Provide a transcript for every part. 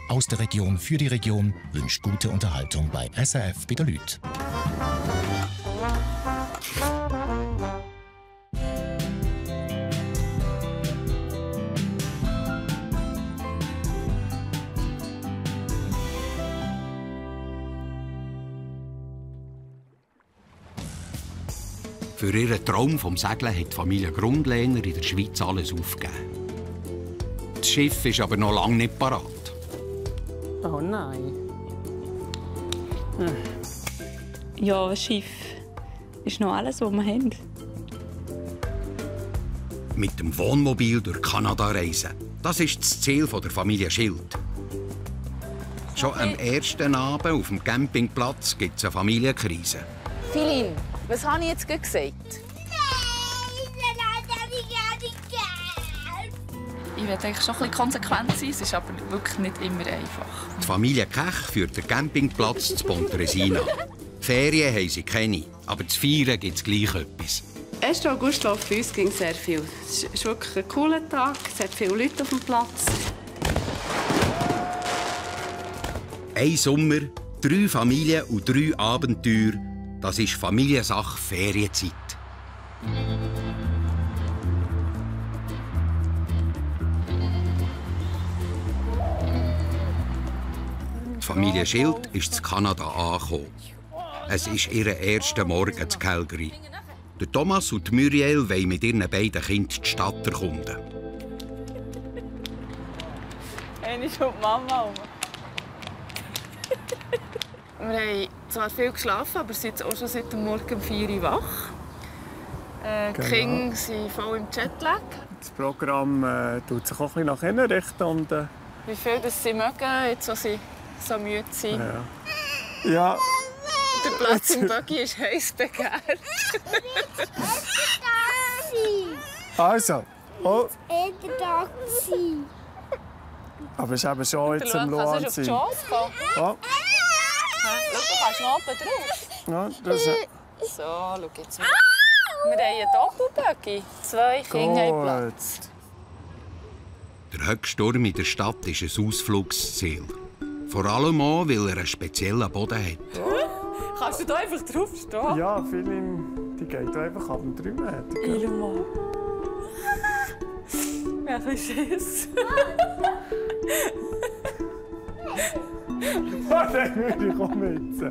aus der Region für die Region wünscht gute Unterhaltung bei SRF bei den Leuten. Für ihren Traum vom Segeln hat die Familie Grundlehner in der Schweiz alles aufgegeben. Das Schiff ist aber noch lange nicht parat. Oh nein. Ja, das Schiff ist noch alles, was wir haben. Mit dem Wohnmobil durch Kanada reisen. Das ist das Ziel der Familie Schild. Schon am ersten Abend auf dem Campingplatz gibt es eine Familienkrise. Philin, was habe ich jetzt gesagt? Ich werde eigentlich schon ein bisschen konsequent sein, es ist aber wirklich nicht immer einfach. Die Familie Kech führt den Campingplatz zu Pontresina. Ferien haben sie keine, aber zu feiern gibt es gleich etwas. 1. August läuft bei uns ging sehr viel. Es ist wirklich ein cooler Tag, es hat viele Leute auf dem Platz. Ein Sommer, 3 Familien und 3 Abenteuer. Das ist Familiensache Ferienzeit. Die Familie Schild ist in Kanada angekommen. Es ist ihr erster Morgen zu Calgary. Der Thomas und Muriel wollen mit ihren beiden Kindern die Stadt erkunden. Eine ist die Mama rum. Wir haben zwar viel geschlafen, aber sind auch schon seit dem Morgen um 4 Uhr wach. Die Kinder sind voll im Jetlag. Das Programm tut sich auch ein bisschen nach innen richten. Und, wie viel das sie mögen, jetzt wo sie so müde sind. Ja. Der Platz im Buggy ist heiß begehrt. Also. Oh. Aber es ist eben schon jetzt am Luan. Kannst du auf die Chance kommen? Ja. Schau, du kannst noch oben drauf. Ja, das ist... So, schau jetzt mal. Wir haben einen Doppelbuggy. 2 Kinder haben Platz. Der Höcksturm in der Stadt ist ein Ausflugsziel. Vor allem auch, weil er einen speziellen Boden hat. Kannst du da einfach draufstehen? Ja, Philin, die geht einfach ab dem 3 Meter. Ilma. Ich habe ein bisschen Schiss. Warte, ich komme jetzt.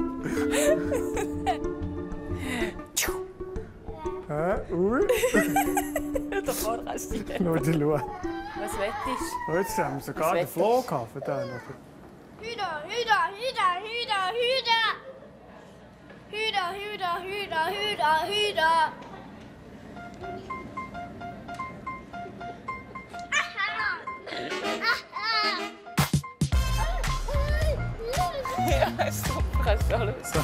Ui. Da vorne kannst du dich. Schau. Was wettest du? Jetzt haben wir sogar den Flughafen da. Hüda, Hüda, Hüda, Hüda, Hüda. Hüda, Hüda, Hüda, Hüda, Hüda. Ja, super, kannst du alles. So.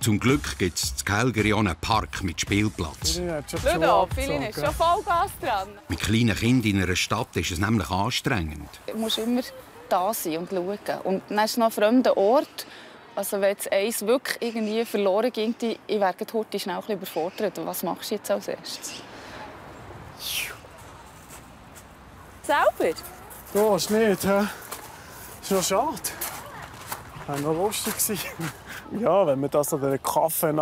Zum Glück gibt es in Calgary auch einen Park mit Spielplatz. Schau da, Philin ist schon Vollgas dran. Mit kleinen Kindern in einer Stadt ist es nämlich anstrengend. Du musst immer da sein und schauen. Und dann ist es noch ein fremder Ort. Also wenn jetzt eins wirklich irgendwie verloren ging, ich wäre heute schnell ein bisschen überfordert. Was machst du jetzt als erstes? Selber? Du hast nicht, hä? Das ist noch schade. Das war noch lustig. Ja, wenn man das an einem Kaffee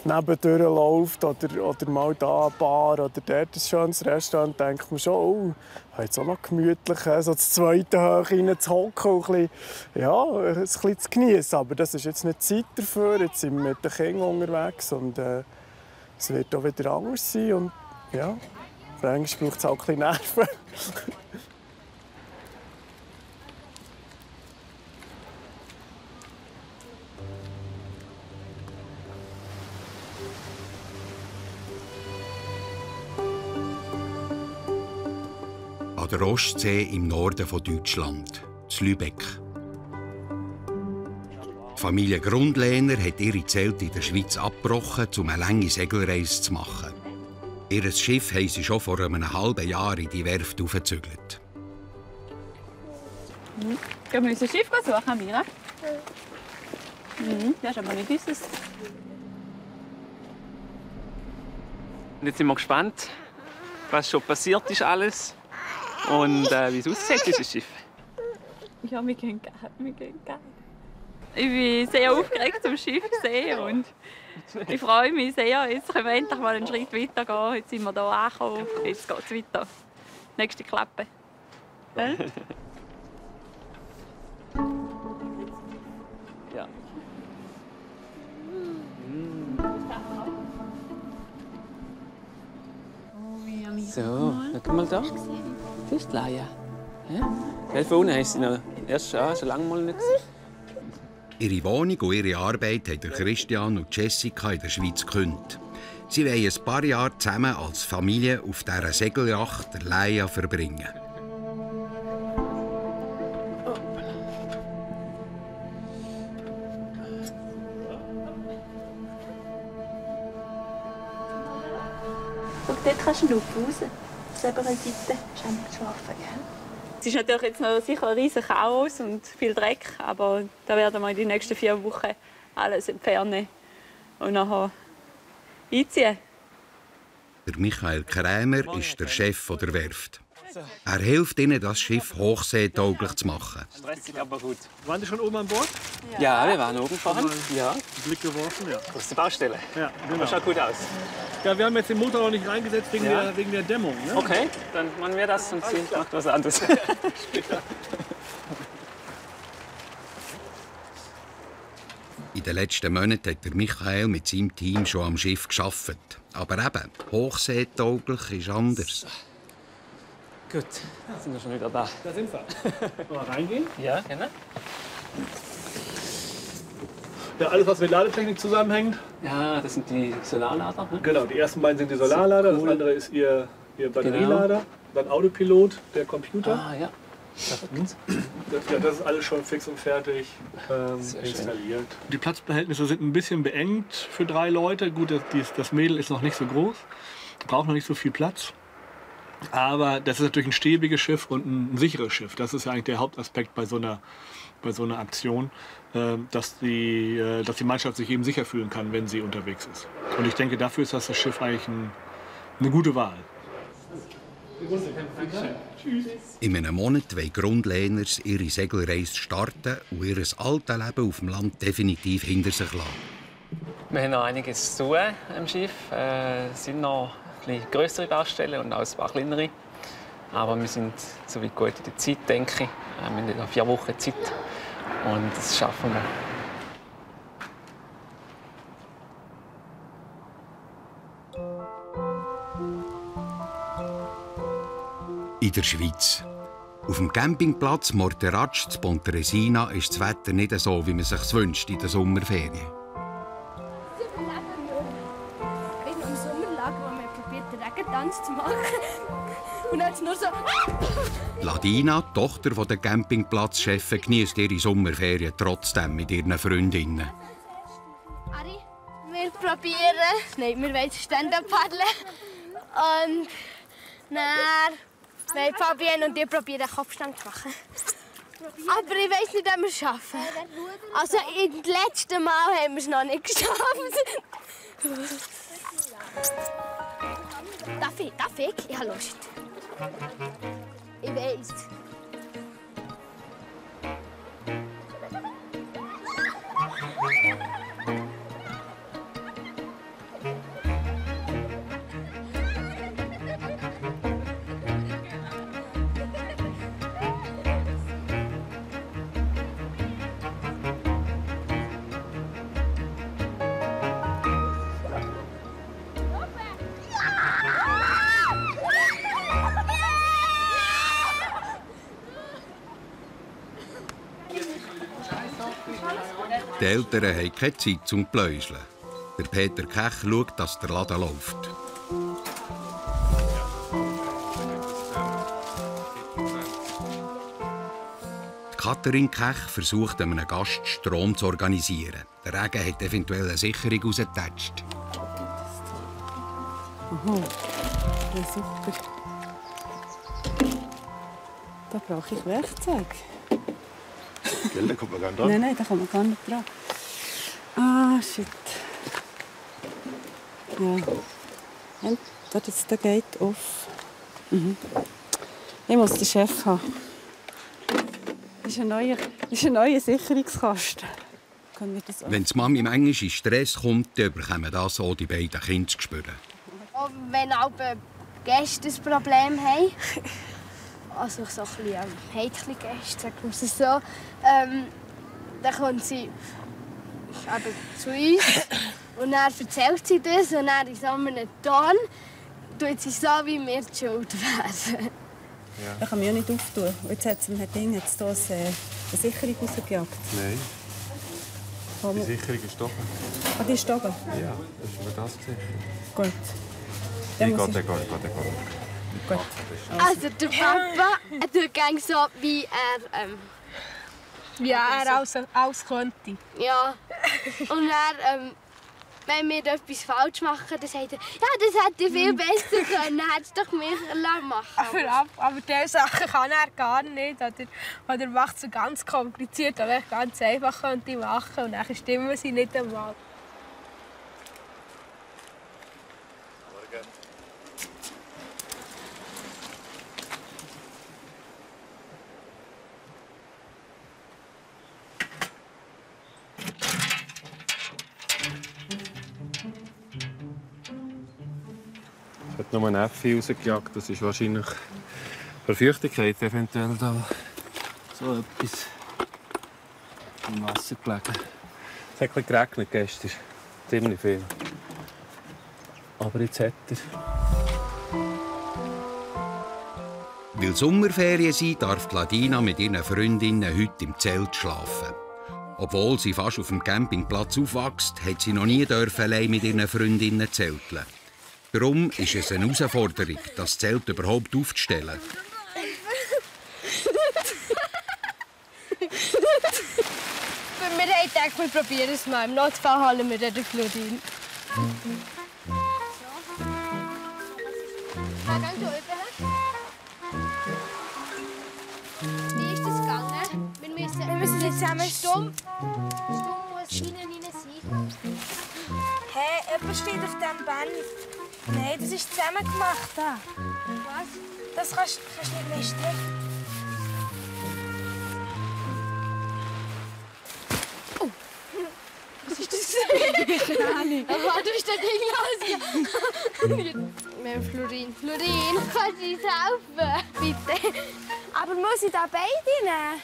nebendurch läuft oder mal da eine Bar oder dort ein schönes Restaurant, denkt man schon, oh, jetzt auch noch gemütlich, so das zweite Hoch reinzuhocken und ein bisschen zu genießen. Aber das ist jetzt nicht Zeit dafür. Jetzt sind wir mit den Kindern unterwegs und es wird auch wieder anders sein. Und ja, manchmal braucht es auch ein bisschen Nerven. An der Ostsee im Norden von Deutschland, in Lübeck. Die Familie Grundlehner hat ihre Zelte in der Schweiz abgebrochen, um eine lange Segelreise zu machen. Ihr Schiff haben sie schon vor einem halben Jahr in die Werft aufgezügelt. Gehen wir unser Schiff suchen, Mira? Das ist aber nicht unseres. Jetzt sind wir gespannt, was schon passiert ist alles und wie es aussieht, dieses Schiff. Ja, wir gehen geil. Ich bin sehr aufgeregt, zum Schiff zu sehen und ich freue mich sehr. Jetzt können wir endlich mal einen Schritt weitergehen. Jetzt sind wir hier angekommen. Jetzt geht es weiter. Nächste Klappe. Ja. So, schau mal da. Das ist Laia. Ja? Von unten heisst sie noch erst schon lange mal nicht. Ihre Wohnung und ihre Arbeit haben Christian und Jessica in der Schweiz gekündigt. Sie wollen ein paar Jahre zusammen als Familie auf dieser Segelyacht der Laia verbringen. Guck, dort kannst du raus. Das ist Seite. Ist einmal geschlafen, gell? Es ist natürlich jetzt noch sicher ein riesiges Chaos und viel Dreck, aber da werden wir in den nächsten 4 Wochen alles entfernen und nachher einziehen. Der Michael Krämer ist der Chef der Werft. Er hilft ihnen, das Schiff hochseetauglich zu machen. Stressig, aber gut. Waren Sie schon oben an Bord? Ja, wir waren oben vorhin. Ja. Blick geworfen, ja. Das ist die Baustelle. Ja, genau. Das schaut gut aus. Ja, wir haben jetzt den Motor noch nicht reingesetzt wegen der Dämmung. Ne? Okay, dann machen wir das und sie macht was anderes. In den letzten Monaten hat der Michael mit seinem Team schon am Schiff gearbeitet. Aber eben, hochseetauglich ist anders. Gut, jetzt sind wir schon wieder da. Da sind wir. Mal reingehen? Ja, gerne. Ja, alles, was mit Ladetechnik zusammenhängt. Ja, das sind die Solarlader. Ne? Genau, die ersten beiden sind die Solarlader, das andere ist Ihr Batterielader, dann Autopilot, der Computer. Ah, ja. Das ist alles schon fix und fertig installiert. Die Platzverhältnisse sind ein bisschen beengt für 3 Leute. Gut, das Mädel ist noch nicht so groß, braucht noch nicht so viel Platz. Aber das ist natürlich ein stäbiges Schiff und ein sicheres Schiff. Das ist ja eigentlich der Hauptaspekt bei so einer Aktion, dass die Mannschaft sich eben sicher fühlen kann, wenn sie unterwegs ist. Und ich denke, dafür ist das Schiff eigentlich eine gute Wahl. In einem Monat wollen Grundlehners ihre Segelreise starten und ihr altes Leben auf dem Land definitiv hinter sich lassen. Wir haben noch einiges zu tun am Schiff. Es sind noch größere Baustellen und auch ein paar kleinere. Aber wir sind so weit gut in der Zeit, denke ich. Wir haben noch 4 Wochen Zeit und das schaffen wir. In der Schweiz. Auf dem Campingplatz Morteratsch zu Pontresina ist das Wetter nicht so, wie man es sich wünscht in der Sommerferien. Im Sommerlager, wo man probiert, den Regentanz zu machen. Und dann ist nur so... Ladina, die Tochter der Campingplatzchefin, genießt ihre Sommerferien trotzdem mit ihren Freundinnen. Ari, wir probieren. Nein, wir wollen Stand-up paddeln. Und dann... Nein, Fabienne und ich probieren, einen Kopfstand zu machen. Aber ich weiss nicht, ob wir es schaffen. Also, das letzte Mal haben wir es noch nicht geschafft. Darf ich? Ich habe Lust. Ich weiss. Die Eltern haben keine Zeit zum Pläuscheln. Der Peter Kech schaut, dass der Laden läuft. Katharin Kech versucht, einem Gast Strom zu organisieren. Der Regen hat eventuell eine Sicherung rausgetatscht. Ja, super. Da brauche ich Werkzeug. Gell, da kommt man gar nicht dran. Nein, da kommt man gar nicht dran. Ah, shit. Ja. Und da geht auf. Mhm. Ich muss den Chef haben. Das ist ein neuer Sicherungskasten. Wenn die Mami manchmal in Stress kommt, dann bekommen das auch die beiden Kinder zu spüren. Auch wenn auch Gäste ein Problem haben, also so ein bisschen heikle Gäste, sagen wir es so, dann kommen sie eben zu uns und dann erzählt sie das und dann in so einem Ton tut sie so, wie wir die Schuld wären. Ja. Da kann man ja nicht auftun. Jetzt hat hier eine Sicherung rausgejagt. Nein. Die Sicherung ist oben. Ah, die ist oben? Ja, das ist mir das gesichert. Gut. Ich gehe. Gut. Also der Papa tut gerne so, wie er alles könnte. Ja. Und dann, wenn wir etwas falsch machen, dann sagt er, ja, das hätte ich viel besser können, dann hätte es doch mich machen. Aber diese Sachen kann er gar nicht. Oder macht es ganz kompliziert, aber ich ganz einfach könnte machen und dann stimmen sie nicht einmal. Es hat nur ein Äpfel rausgejagt. Das ist wahrscheinlich Verfeuchtigkeit eventuell da. So etwas im Wasser gelegen. Es hat ein bisschen geregnet gestern. Ziemlich viel. Aber jetzt hat er. Weil Sommerferien sind, darf Ladina mit ihren Freundinnen heute im Zelt schlafen. Obwohl sie fast auf dem Campingplatz aufwächst, hat sie noch nie allein mit ihren Freundinnen zelteln. Darum ist es eine Herausforderung, das Zelt überhaupt aufzustellen. Wir haben gedacht, wir probieren es mal. Im Notfall holen wir den Florin. Wie ist das gegangen? Wir müssen jetzt zusammen stumm. Stumm muss innen sein. Hey, jemand steht auf diesem Band. Nein, das ist zusammen gemacht. Da. Was? Das kannst du nicht mehr stricken. Oh. Was ist das? Keine Ahnung. Aber du bist da Ding los. Wir haben Florin. Florin, kannst du uns helfen? Bitte. Aber muss ich da beide nehmen?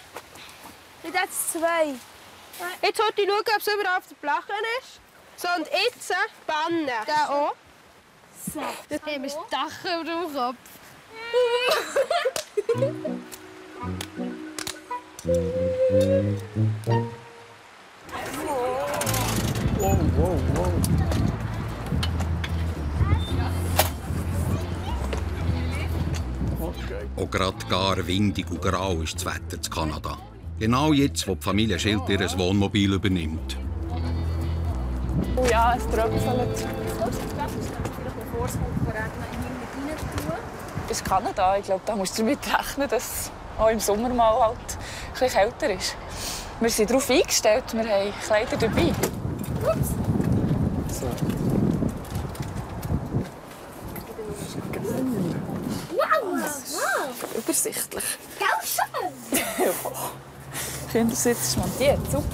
Nicht jetzt zwei. Jetzt sollte ich schauen, ob es überall auf der Plache ist. So, und jetzt bannen. Der auch. So. Jetzt haben wir das Dach über dem Kopf. Wow. Okay. Auch gerade gar windig und grau ist das Wetter in Kanada. Genau jetzt, wo die Familie Schild ihr Wohnmobil übernimmt. Oh ja, es tröpfelt. Bevor es kommt, regnen, in rein tun. Das ist Kanada. Ich glaube, da musst du damit rechnen, dass es auch im Sommer mal halt ein bisschen kälter ist. Wir sind darauf eingestellt, wir haben Kleider dabei. Ups. So. Wow. Übersichtlich. Gell, schön. Kindersitz ist montiert, super.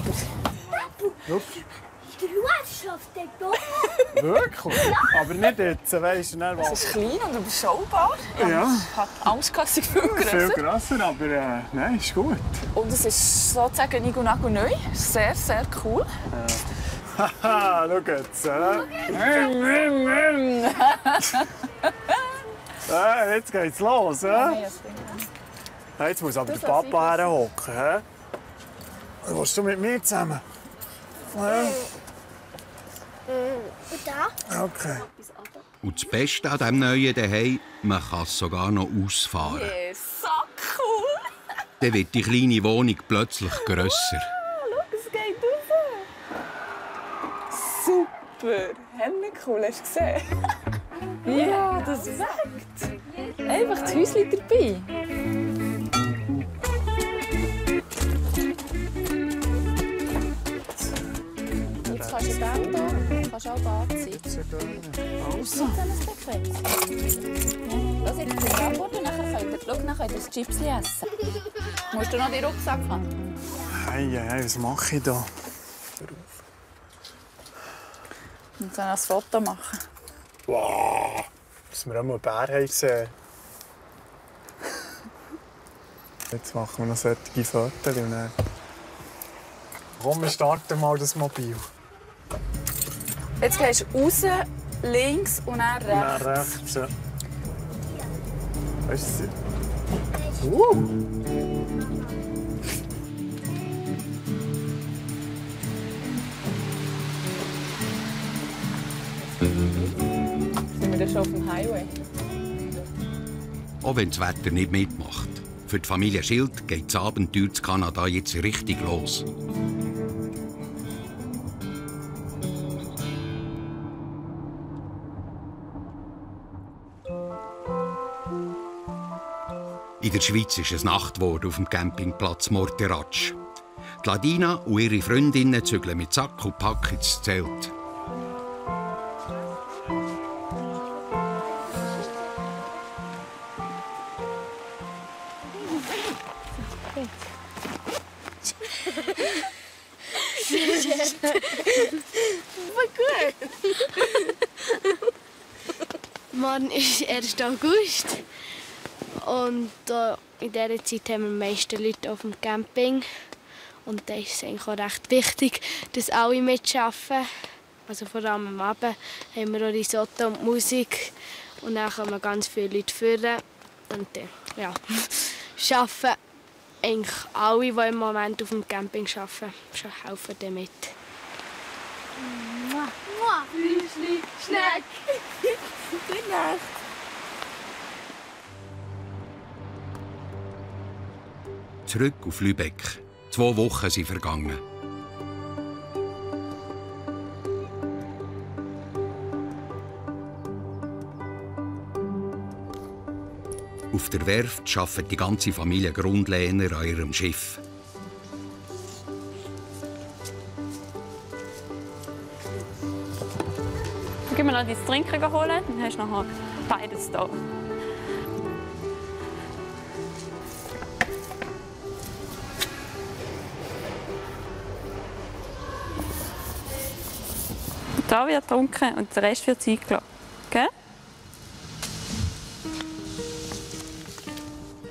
Der Luis schläft dort oben. Wirklich? Ja. Aber nicht jetzt, weißt du, es ist klein und überschaubar. Ja. Ich hatte Angst, dass es viel grösser. Viel grösser, aber nein, ist gut. Und es ist sozusagen nigo-nago neu. Sehr, sehr cool. Haha, schau jetzt. Jetzt geht's los. Jetzt muss aber der Papa herhocken. Willst du mit mir zusammen? Und da? Okay. Und das Beste an diesem neuen Zuhause, man kann es sogar noch ausfahren. Yes, so cool! Dann wird die kleine Wohnung plötzlich grösser. Schau, es geht raus. Super! Cool, hast du gesehen? Ja, das weckt. Einfach das Häuschen dabei. kannst auch Bad sein. Sehr gerne. Also. Dann ein bequemes. Lass jetzt den Rapport und nachher könnt ihr das Chips essen. Musst du noch den Rucksack haben? Hey, was mache ich da? Und dann ein Foto machen. Wow! Dass wir auch mal einen Bär haben gesehen. Jetzt machen wir noch solche Fotos. Und dann... Komm, wir starten mal das Mobil. Jetzt gehst du raus, links und dann rechts. Und dann rechts, ja. Weißt du? Sind wir dann schon auf dem Highway? Auch wenn das Wetter nicht mitmacht. Für die Familie Schild geht das Abenteuer in Kanada jetzt richtig los. In der Schweiz ist es Nacht geworden auf dem Campingplatz Morteratsch. Die Ladina und ihre Freundinnen zügeln mit Sack und Pack ins Zelt. Morgen ist 1. August. Und in dieser Zeit haben wir die meisten Leute auf dem Camping. Und da ist es eigentlich auch recht wichtig, dass alle mitarbeiten. Also vor allem am Abend haben wir auch Risotto und Musik. Und dann kommen ganz viele Leute führen. Und dann arbeiten eigentlich alle, die im Moment auf dem Camping arbeiten, helfen damit. Flüschli, Schneck! Gute Nacht! Zurück auf Lübeck. 2 Wochen sind vergangen. Auf der Werft arbeitet die ganze Familie Grundlehner an ihrem Schiff. Gehen wir noch dein Trinken holen, dann hast du nachher beides da. Da wird getrunken und der Rest wird eingeladen. Okay?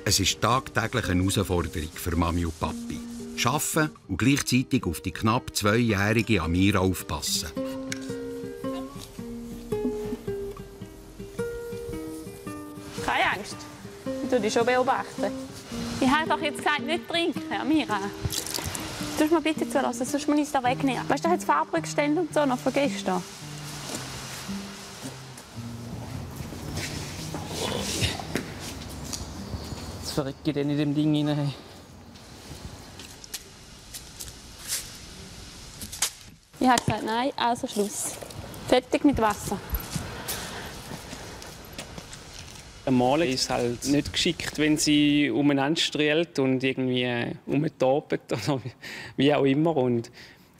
Es ist tagtäglich eine Herausforderung für Mami und Papi. Arbeiten und gleichzeitig auf die knapp 2-jährige Amira aufpassen. Keine Angst. Ich tue dich schon beobachten. Ich habe doch jetzt gesagt, nicht trinken, Amira. Du mir bitte zulassen, sonst muss ich es da wegnehmen. Weißt du, da hat es Fahrbrückstände und so noch von gestern. Das verrecke ich dann in dem Ding rein. Ich habe gesagt, nein, also Schluss. Fertig mit Wasser. Malen ist halt nicht geschickt, wenn sie umeinander strillt und irgendwie umtobt oder wie auch immer. Und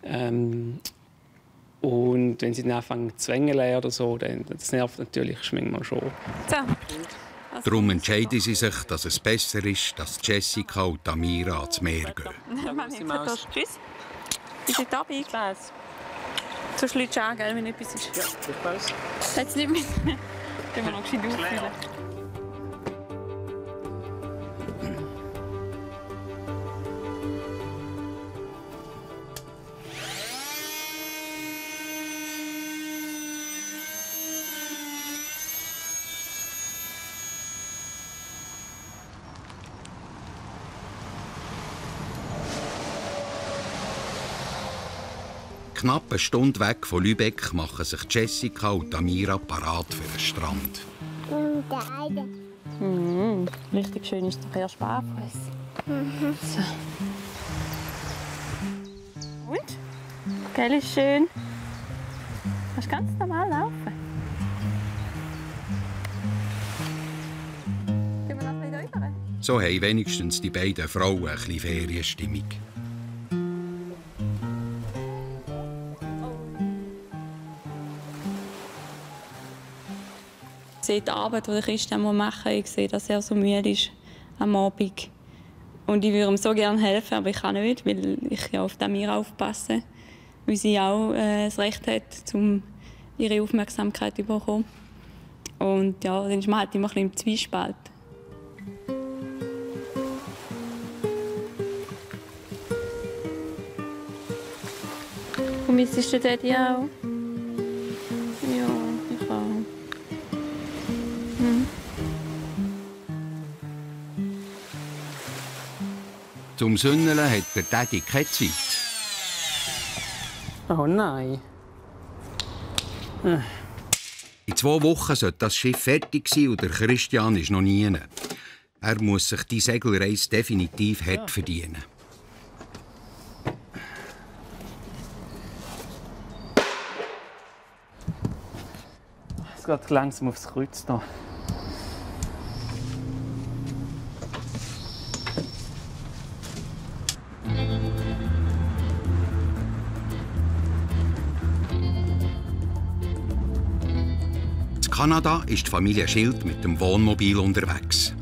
wenn sie dann anfangen zu zwängeln oder so, dann das nervt natürlich manchmal schon. So. Darum entscheiden sie sich, dass es besser ist, dass Jessica und Amira ans Meer gehen. Tschüss. Bist du dabei? Ich weiß. Du schlägst an, wenn etwas ist. Ja, ich weiß. Jetzt nicht mit. Können wir noch gescheit auffüllen. Knapp eine Stunde weg von Lübeck machen sich Jessica und Amira parat für den Strand. Richtig schön ist doch erst barfuß. So. Und? Gell, ist schön. Kannst ganz normal laufen. Gehen wir noch ein bisschen rüber? So haben wenigstens die beiden Frauen ein bisschen sehe die Arbeit, die der Christian machen muss. Ich sehe, dass er so müde ist am Abend. Und ich würde ihm so gerne helfen, aber ich kann nicht, weil ich ja auf Amira aufpasse. Weil sie auch das Recht hat, ihre Aufmerksamkeit zu bekommen. Und ja, dann ist man halt immer ein bisschen im Zwiespalt. Vermisst du Daddy auch? Ja, ich auch. Zum Sünneln hat der Daddy keine Zeit. Oh nein. In 2 Wochen sollte das Schiff fertig sein und der Christian ist noch nie. Er muss sich die Segelreise definitiv hart verdienen. Es geht langsam aufs Kreuz hier. In Kanada ist die Familie Schild mit dem Wohnmobil unterwegs.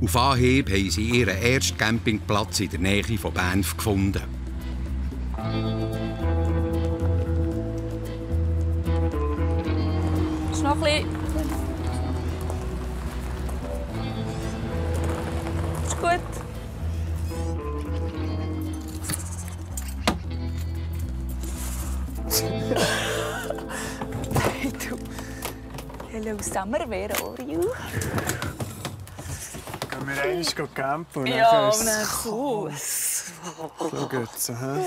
Auf Anhieb haben sie ihren ersten Campingplatz in der Nähe von Banff gefunden. Ist noch ein bisschen... Ist gut. Hey, du. Hello, Summer, where are you? Gehen wir einmal campen und Ja, ist und dann es so. so geht's, hä?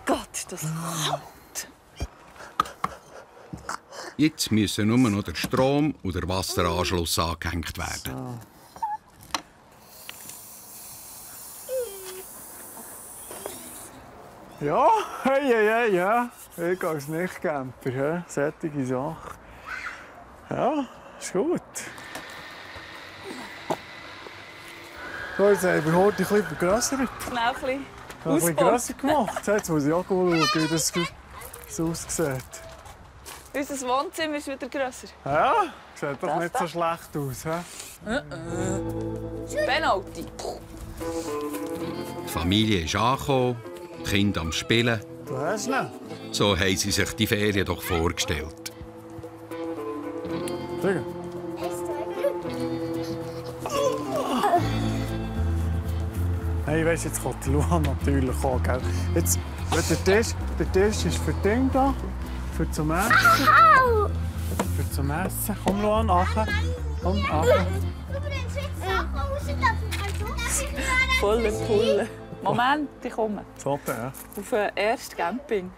Gott, ist das kalt. Jetzt müssen nur noch der Strom und der Wasseranschluss angehängt werden. Ja, hey, ja. Ich als Nicht-Camper, hä? Sättige Sache. Ja, ist gut. So, jetzt haben wir heute ein bisschen vergrössert. Schnell ein bisschen Ein bisschen grösser gemacht. Jetzt muss ich auch schauen, wie das aussieht. Unser Wohnzimmer ist wieder grösser. Ja, sieht doch nicht so schlecht aus. He? Penalty. Die Familie ist angekommen, die Kinder am Spielen. Du hast ihn. So haben sie sich die Ferien doch vorgestellt. Schau. Hey, weißt, jetzt kommt die Luan natürlich auch, gell? Jetzt, der Tisch ist für Ding da, für zum Essen. Für zum Essen. Komm, Luan, nachher. Komm, nachher. Volle Pulle. Moment, ich komme. So, ja. Auf den ersten Camping.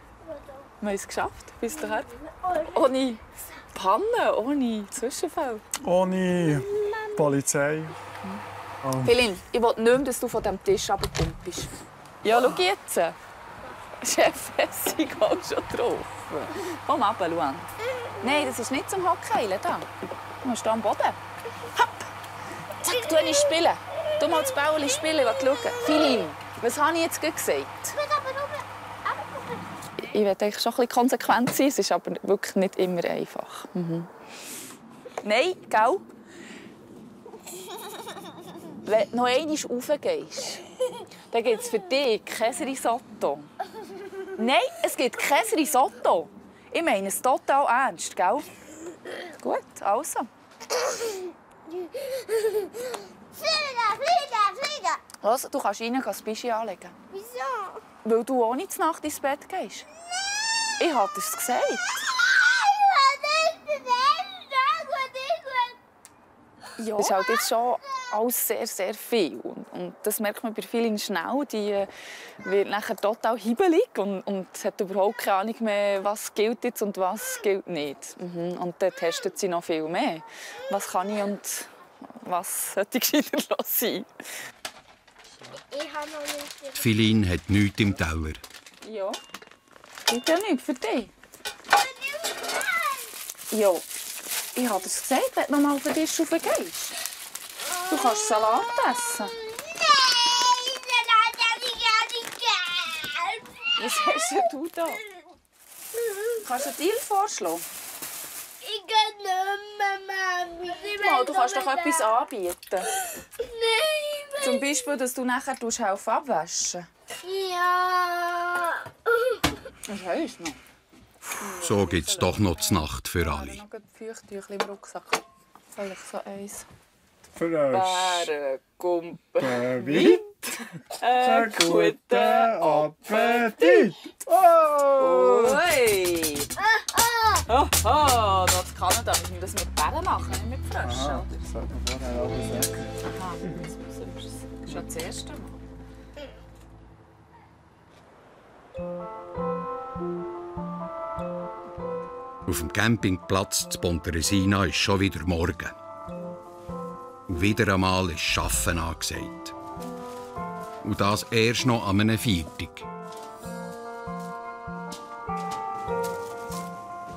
Wir haben es geschafft, bis dahin. Ohne Panne, ohne Zwischenfall. Ohne Polizei. Oh. Philin, ich will nicht mehr, dass du von diesem Tisch runterkommst. Ja, schau jetzt. Chef Hessig auch schon drauf. Komm runter, Luan. Nein, das ist nicht zum Hockeilen. Du musst hier am Boden. Hopp! Zack, du willst spielen. Du mal das Bäuerchen spielen, was schauen. Philin, was habe ich jetzt gerade gesagt? Ich will eigentlich schon ein bisschen konsequent sein, es ist aber wirklich nicht immer einfach. Nein, gell? Wenn du noch einmal raufgehst, dann gibt es für dich kein Risotto. Nein, es gibt kein Risotto. Ich meine es total ernst, gell? Gut, also. Fliegen! Los, du kannst rein das Bischi anlegen. Wieso? Weil du auch nicht Nacht ins Bett gehst. Nein! Ich hatte es gesagt. Ja. Das ist halt jetzt schon alles sehr, sehr viel. Und das merkt man bei vielen schnell. Die wird nachher total hibbelig und hat überhaupt keine Ahnung mehr, was gilt jetzt und was gilt nicht. Und dann testet sie noch viel mehr. Was kann ich und was sollte gescheiter sein? Ich habe noch nicht. Philin hat nichts im Teller. Ja. Gibt ja nichts für dich. Ja. Ich habe es gesagt, wenn du noch mal auf den Tisch raufgehst. Du kannst Salat essen. Nein, Salat habe ich gar nicht gern. Was hast du da? Kannst du einen Deal vorschlagen? Ich kann Mal, du kannst doch etwas anbieten. Nein. Zum Beispiel, dass du nachher helfen abwaschen. Ja. Was heisst noch? So gibt es doch noch die Nacht für alle. Ich habe noch ein Feuchttüchchen im Rucksack. Soll ich so eins? Bärenkumpen. Einen guten Appetit! Oh! Ui! Oho, das Kanada müssen wir das mit Bären machen, nicht mit Fröschen. Aha, das sollte man vorher auch sagen. Aha, das müssen wir schon das erste Mal. Auf dem Campingplatz zu Pontresina ist schon wieder morgen. Und wieder einmal ist Arbeiten angesagt. Und das erst noch an einem Viertag.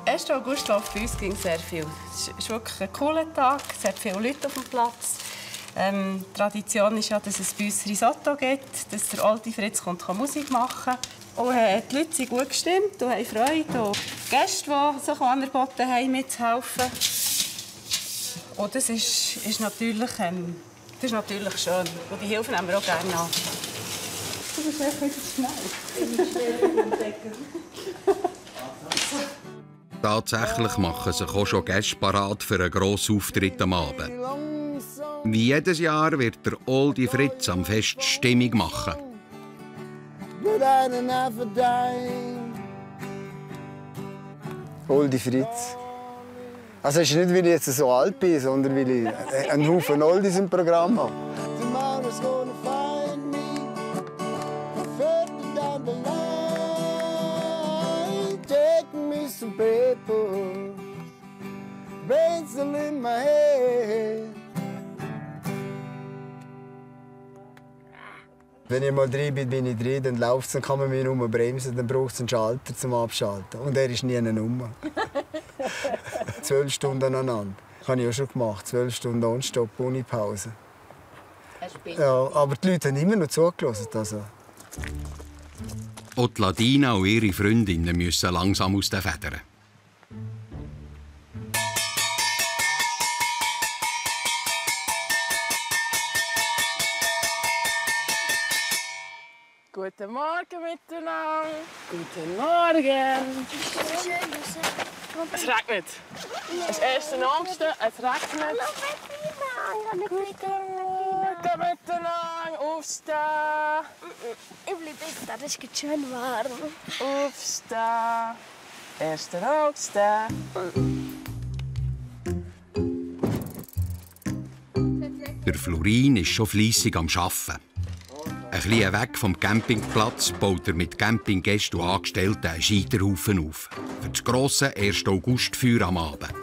1. August läuft bei uns ging sehr viel. Es ist wirklich ein cooler Tag, es hat viele Leute auf dem Platz. Die Tradition ist ja, dass es bei uns Risotto gibt, dass der alte Fritz kommt, Musik machen. Und die Leute sind gut gestimmt und haben Freude. Und die Gäste, die sich angeboten haben, mitzuhelfen. Und das ist natürlich schön. Und die Hilfe nehmen wir auch gerne an. Du bist echt wieder schnell. Tatsächlich machen sich auch schon Gäste parat für einen grossen Auftritt am Abend. Wie jedes Jahr wird der Oldie Fritz am Fest Stimmung machen. Oldie Fritz. Also es ist nicht, weil ich jetzt so alt bin, sondern weil ich einen Haufen Oldies im Programm habe. Wenn ich mal drin bin ich drin, dann läuft es, dann kann man mich nur bremsen, dann braucht es einen Schalter zum Abschalten. Und er ist nie eine Nummer. 12 Stunden aneinander. Das habe ich auch schon gemacht. 12 Stunden nonstop, ohne Pause. Ja, aber die Leute haben immer noch zugelassen. Also. Auch die Ladina und ihre Freundinnen müssen langsam aus den Federn. Guten Morgen miteinander. Guten Morgen. Es regnet. Es ist 1. August, es regnet. Guten Morgen miteinander. Aufstehen. Ich bleibe jetzt da, das ist schön warm. Aufstehen. 1. August. Der Florin ist schon fleissig am Arbeiten. Ein bisschen weg vom Campingplatz baut er mit Campinggästen und Angestellten einen Scheiterhaufen auf. Für das grosse 1. August-Feuer am Abend.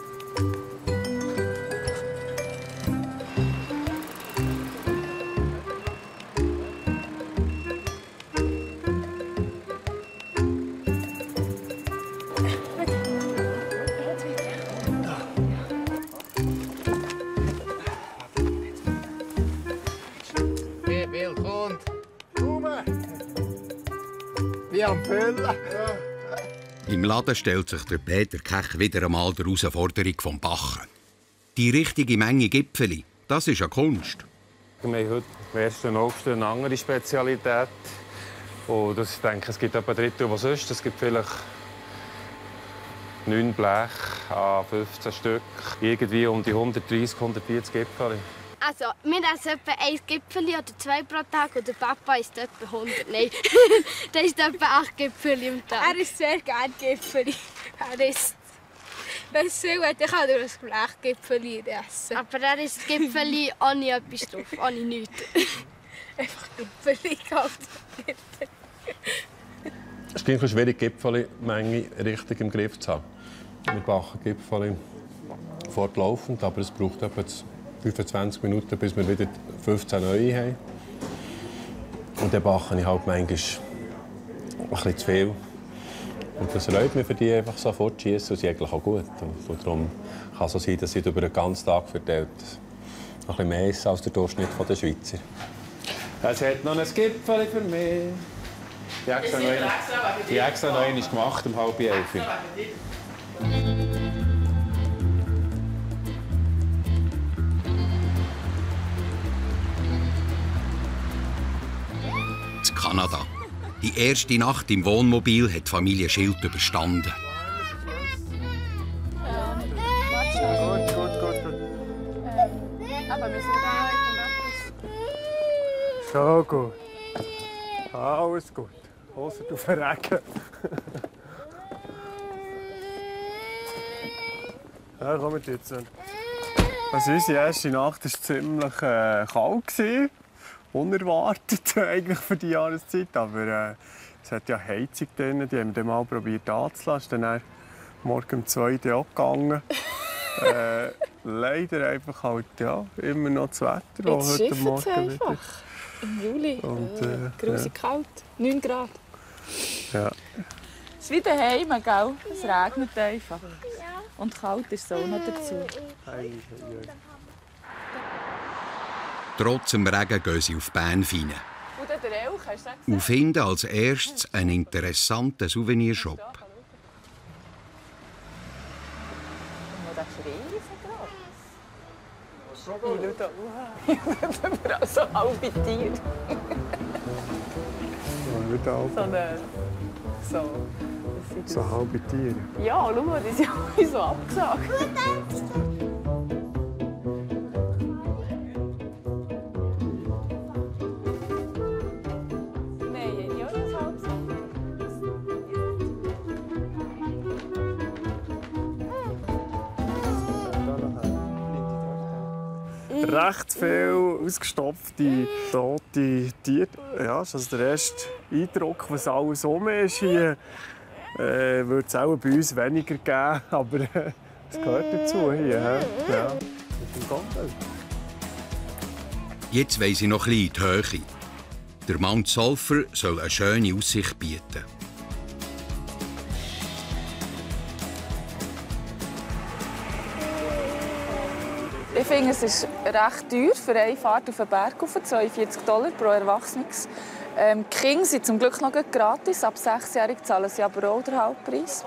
Willkommen. Wie am Pöller. Im Laden stellt sich der Peter Kech wieder einmal der Herausforderung vom Bachen. Die richtige Menge Gipfeli, das ist eine Kunst. Wir haben heute am 1. August eine andere Spezialität. Und ich denke, es gibt etwa ein Drittel, was sonst. Es gibt vielleicht 9 Blech an 15 Stück. Irgendwie um die 130, 140 Gipfeli. Also, wir essen etwa 1 Gipfeli oder 2 pro Tag und der Papa isst etwa 100. Nein, der isst etwa 8 Gipfeli am Tag. Er isst sehr gerne Gipfeli. Er isst, wenn es viel hat, dann kann er ein Blech Gipfeli essen. Aber er isst Gipfeli ohne etwas drauf, ohne nichts. Einfach Gipfeli gekauft. Es ist ein schwierig, die Gipfeli-Menge richtig im Griff zu haben. Wir backen Gipfeli fortlaufend, aber es braucht etwa 25 Minuten, bis wir wieder 15 neue haben. Und dann backe ich halt manchmal ein bisschen zu viel. Und das reut mich für die einfach so fortschießen und sie eigentlich auch gut. Und darum kann es so sein, dass ich über den ganzen Tag verteilt noch ein bisschen mehr esse als der Durchschnitt der Schweizer. Es hat noch ein Gipfeli für mich. Die extra noch einmal gemacht, um 10:30. Kanada. Die erste Nacht im Wohnmobil hat die Familie Schild überstanden. Aber wir sind da Schon gut. Alles gut. Außer du verrecken. Ja, kommen wir jetzt. Also unsere erste Nacht war ziemlich kalt. Unerwartet eigentlich für die Jahreszeit. Aber es hat ja Heizung drin, die haben wir dann mal probiert anzulassen. Dann morgen um 2 Uhr abgegangen. Leider einfach halt, ja, immer noch das Wetter, das heute Morgen einfach. Wieder. Im Juli. Und, grusig kalt. 9 Grad. Ja. Es ist wie daheim, gell? Es regnet einfach. Und kalt ist es auch noch dazu. Trotz dem Regen gehen sie auf Bern rein und finden als erstes einen interessanten Souvenirshop. Überall so halbe Tiere. So halbe Tiere. Ja, schau mal, die sind alle so abgesagt. Recht viel ausgestopfte, tote Tiere. Ja, das ist also der erste Eindruck, was alles um ist hier. Würde es auch bei uns weniger geben, aber es gehört dazu hier. Ja. Jetzt wollen sie noch ein bisschen in die Höhe. Der Mount Sulphur soll eine schöne Aussicht bieten. Ich finde, es ist recht teuer für eine Fahrt auf den Berg, $42 pro Erwachsenes. Die Kinder sind zum Glück noch gratis. Ab 6-Jährigen zahlen sie aber auch den Halbpreis.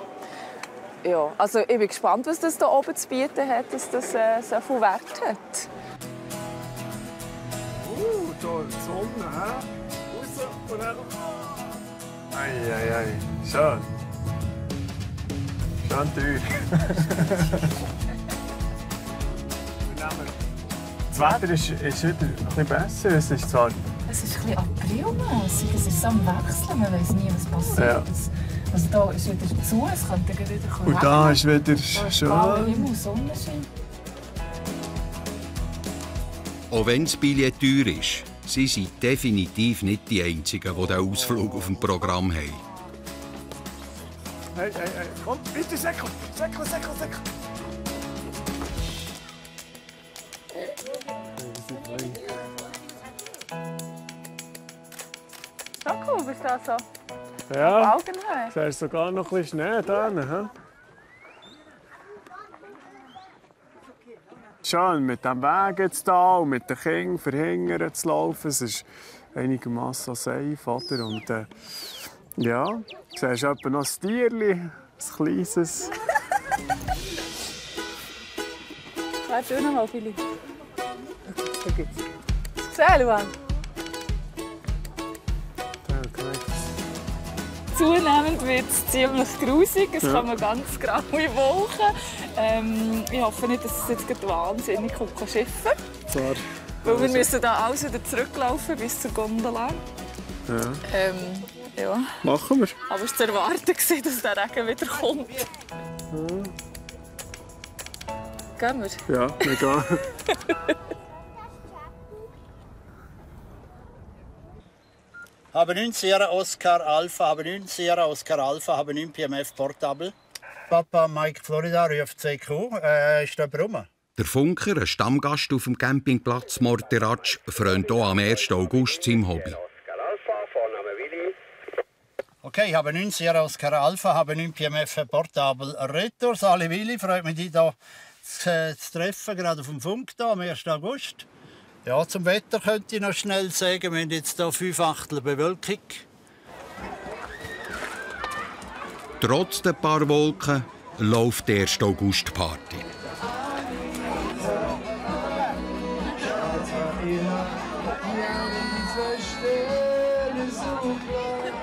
Ja, also ich bin gespannt, was das hier oben zu bieten hat, dass das so viel Wert hat. Da die Sonne, hä? Raus und dann... Ei. Schön. Schön teuer. Das Wetter ist wieder ein bisschen besser. Es ist zwar... Es ist ein bisschen aprilmässig. Es ist so am Wechseln. Man weiß nie, was passiert. Ja. Also da ist wieder zu, es könnte wieder regnen. Und da ist wieder schön. Himmel, Sonnenschein. Auch wenn das Billett teuer ist, sie sind definitiv nicht die Einzigen, die diesen Ausflug auf dem Programm haben. Hey, komm, bitte, Säckel. So cool, bist du da so? Ja, auf Augenhöhe. du siehst sogar noch ein bisschen Schnee da. Schön, mit dem Weg jetzt da und mit den Kindern verhindern zu laufen. Es ist einigermaßen safe, oder? Und ja, du siehst etwa noch ein Tierchen, ein kleines. Warte, du noch mal, Philipp. So geht's. Gesehen, Luan? Zunehmend wird es ziemlich grusig. Es kommen ganz graue Wolken. Ich hoffe nicht, dass es jetzt gerade wahnsinnig schiffen kann. Weil wir müssen da alles wieder zurücklaufen bis zur Gondola. Ja. Machen wir. Aber es war zu erwarten, dass der Regen wieder kommt. Gehen wir? Ja, wir gehen. Habe 9 Sierra Oscar Alpha, habe 9 Sierra Oscar Alpha, habe 9 PMF Portable. Papa Mike Florida ruft CQ. Ist da rum? Der Funker, ein Stammgast auf dem Campingplatz Morteratsch, freut auch am 1. August seinem Hobby. Okay, ich habe 9 Sierra Oscar Alpha, habe 9 PMF Portable Retour. Sali Willi, freut mich, dich hier zu treffen, gerade auf dem Funk hier, am 1. August. Ja, zum Wetter könnte ich noch schnell sagen, wir haben jetzt hier 5/8 Bewölkung. Trotz der paar Wolken läuft die 1. August-Party.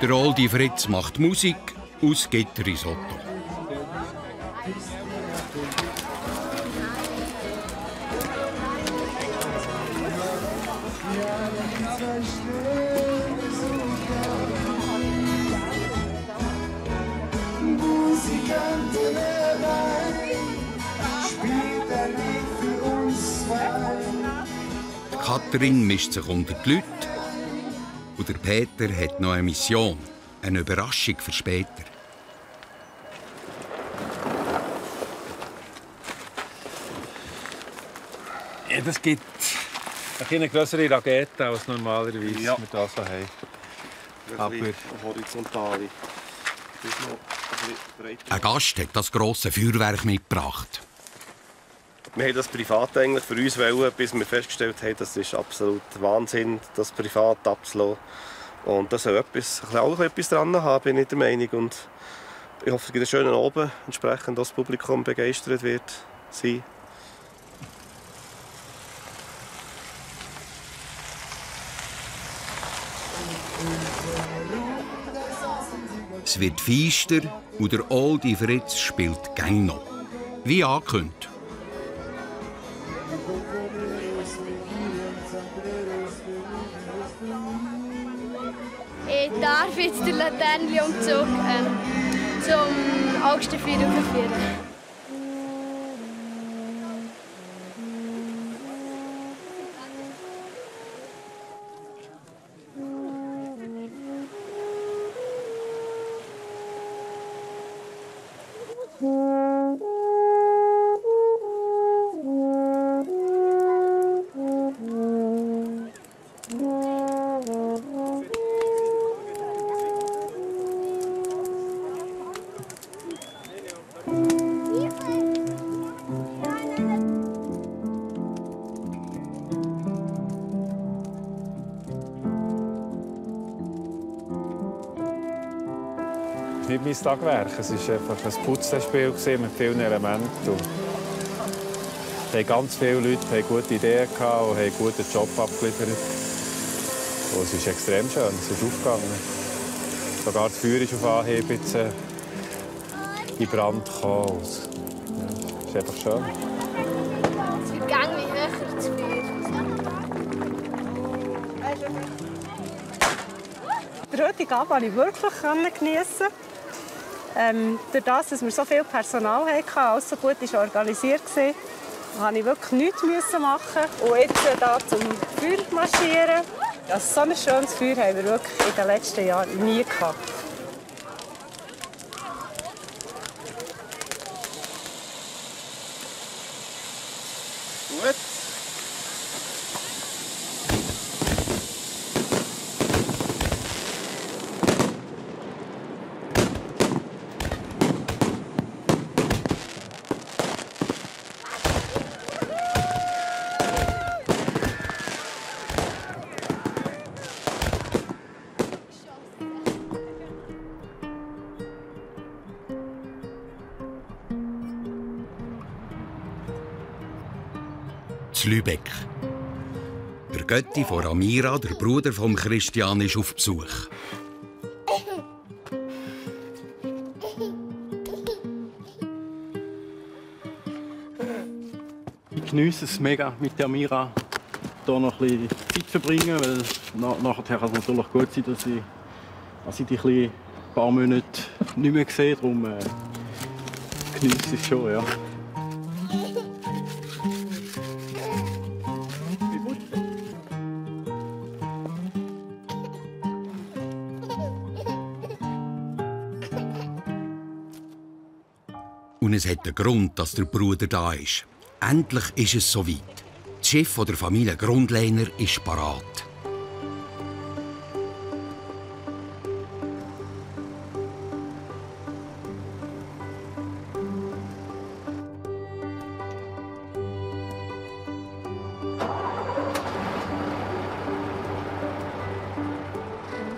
Der Oldi Fritz macht Musik, aus Gitterrisotto. Katrin mischt sich unter die Leute und der Peter hat noch eine Mission, eine Überraschung für später. Ja, das gibt eine größere Rakete als normalerweise wir das so haben. Aber horizontale. Ein Gast hat das grosse Feuerwerk mitgebracht. Wir haben das privat eigentlich für uns wollen, bis wir festgestellt haben, das ist absolut Wahnsinn, das privat abzulassen. Und da soll auch etwas dran haben, bin ich der Meinung. Und ich hoffe, es gibt einen schönen Abend, entsprechend das Publikum begeistert wird sein. Es wird feister und der Oldi Fritz spielt gäng noch. Wie angekündigt. Ich darf jetzt den Laternenumzug zum Augustenfeuer führen. Es ist nicht mein Tagwerk, es war einfach ein Putzspiel mit vielen Elementen. Ganz viele Leute hatten gute Ideen und haben einen guten Job abgeliefert. Und es ist extrem schön, es ist aufgegangen. Sogar das Feuer ist auf Anhieb in Brand gekommen. Es ist einfach schön. Es wird gang wie höher das Feuer. Den heutigen Abend konnte ich wirklich geniessen. Durch das, dass wir so viel Personal hatten, alles so gut organisiert war, musste ich wirklich nichts machen. Und jetzt hier zum Feuer marschieren. Also so ein schönes Feuer haben wir wirklich in den letzten Jahren nie gehabt. Gut. zu Lübeck. Der Götti von Amira, der Bruder von Christian, ist auf Besuch. Ich geniesse es mega, mit der Amira hier noch ein bisschen Zeit zu verbringen, weil nachher kann es natürlich gut sein, dass ich die ein paar Monate nicht mehr sehe. Darum genieße ich es schon, ja. Und es hat einen Grund, dass der Bruder da ist. Endlich ist es soweit. Das Schiff der Familie Grundlehner ist parat.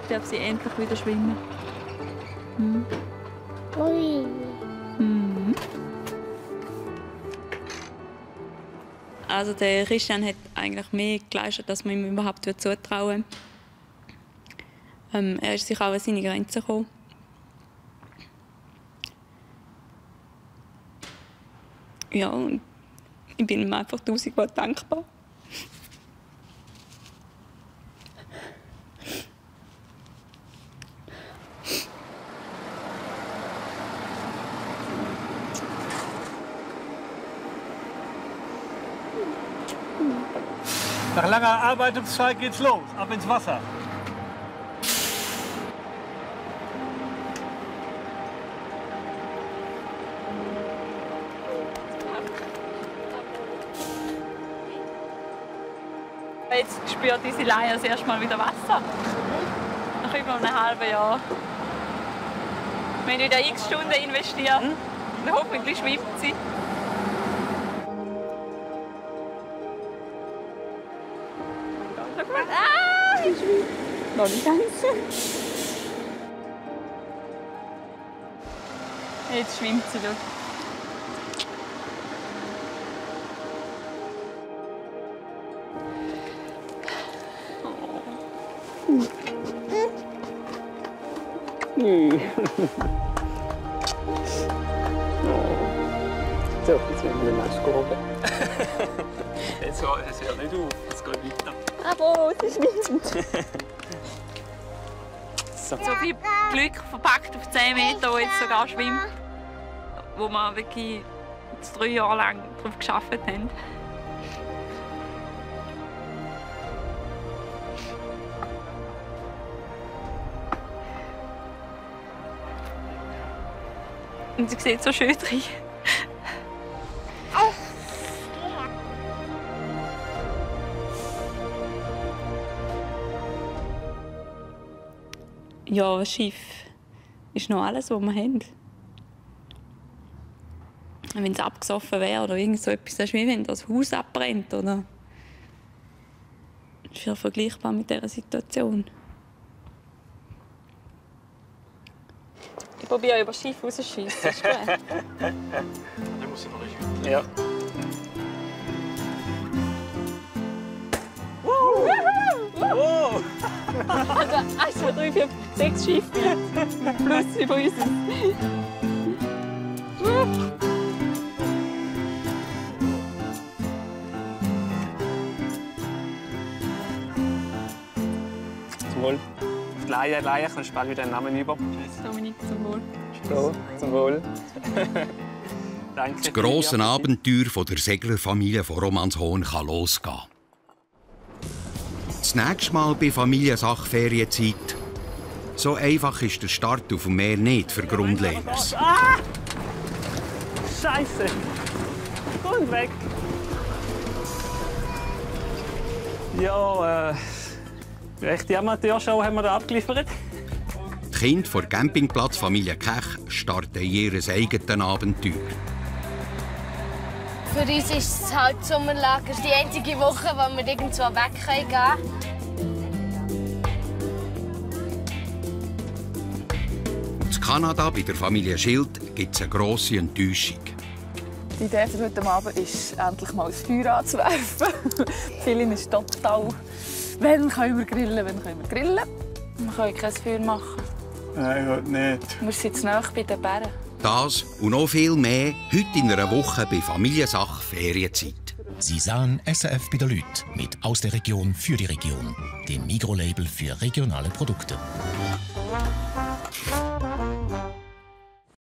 Ich darf sie endlich wieder schwimmen. Hm. Ui. Mhm. Also der Christian hat eigentlich mehr geleistet, dass man ihm überhaupt zutrauen Er ist sich auch an seine Grenzen gekommen. Ja, und ich bin ihm einfach 1000-mal dankbar. Nach langer Arbeitungszeit geht's los, ab ins Wasser. Jetzt spürt unsere Laie das erste Mal wieder Wasser. Nach über einem halben Jahr. Wir haben wieder x Stunden investiert. Und hoffentlich schwimmt sie. Ah, ich schwimme. Noch nicht ganz. Jetzt schwimmt sie. So, jetzt werden wir mal schauen. Jetzt hört es ja nicht auf, es geht weiter. Aber sie schwimmt. So viel Glück verpackt auf 10 Meter, wo jetzt sogar schwimmt. Wo wir wirklich 3 Jahre lang darauf gearbeitet haben. Und sie sieht so schön drin. Ja, das Schiff ist noch alles, was wir haben. Wenn es abgesoffen wäre oder irgend so etwas, das ist wie wenn das Haus abbrennt. Oder? Das ist ja vergleichbar mit dieser Situation. Ich probiere über das Schiff rauszuschiessen. Das ist gut. Dann muss ich noch nicht weiter. Ja. Wow! Also 1, 2, 3, 4, 6 Schiffe plus über uns. Zum Wohl. Auf die Laie kommst du bald wieder einen Namen über. Dominik, zum Wohl. So, zum Wohl. Danke. Das grosse Abenteuer der Seglerfamilie von Romanshorn kann losgehen. Das nächste Mal bei Familiensachferienzeit. So einfach ist der Start auf dem Meer nicht für Grundlegers. Ah! Scheiße! Und weg! Ja, rechte Amateurshow haben wir da abgeliefert. Die Kinder von Campingplatzfamilie Kech starten in ihr eigenes Abenteuer. Für uns ist es halt Sommerlager die einzige Woche, wo wir irgendwo weg können. In Kanada bei der Familie Schild gibt es eine grosse Enttäuschung. Die Idee für heute Abend ist, endlich mal das Feuer anzuwerfen. Philin ist total... Wann können wir grillen, wann können wir grillen? Wir können kein Feuer machen. Nein, heute nicht. Wir sind zu nahe bei den Bären. Das und noch viel mehr heute in einer Woche bei Familiensach Ferienzeit. Sie sahen SRF bei der Lüt mit «Aus der Region für die Region», dem Mikrolabel für regionale Produkte.